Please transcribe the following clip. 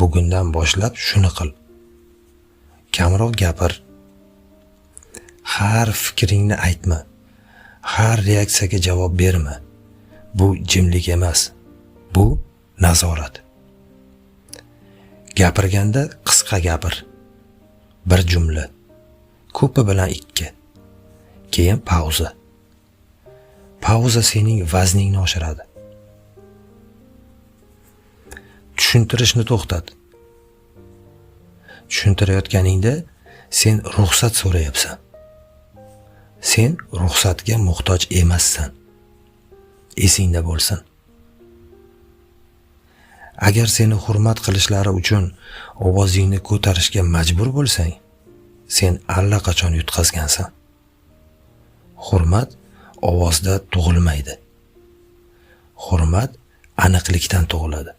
Bugundan boshlab shuni qil. Kamroq gapir. Har fikringni aytma. Har reaksiyaga javob berma. Bu jimlik emas. Bu nazorat. Gapirganda qisqa gapir. Bir jumla. Ko'pi bilan ikki. Keyin pauza. Pauza sening vazningni oshiradi. Tushuntirishni to'xtat. Tushuntirayotganingda sen ruxsat so'rayapsan. Sen ruxsatga muhtoj emassan. Esingda bo'lsin. Agar seni hurmat qilishlari uchun ovozingni ko'tarishga majbur bo'lsang, sen allaqachon yutqazgansan. Hurmat ovozda tug'ilmaydi. Hurmat aniqlikdan tug'iladi.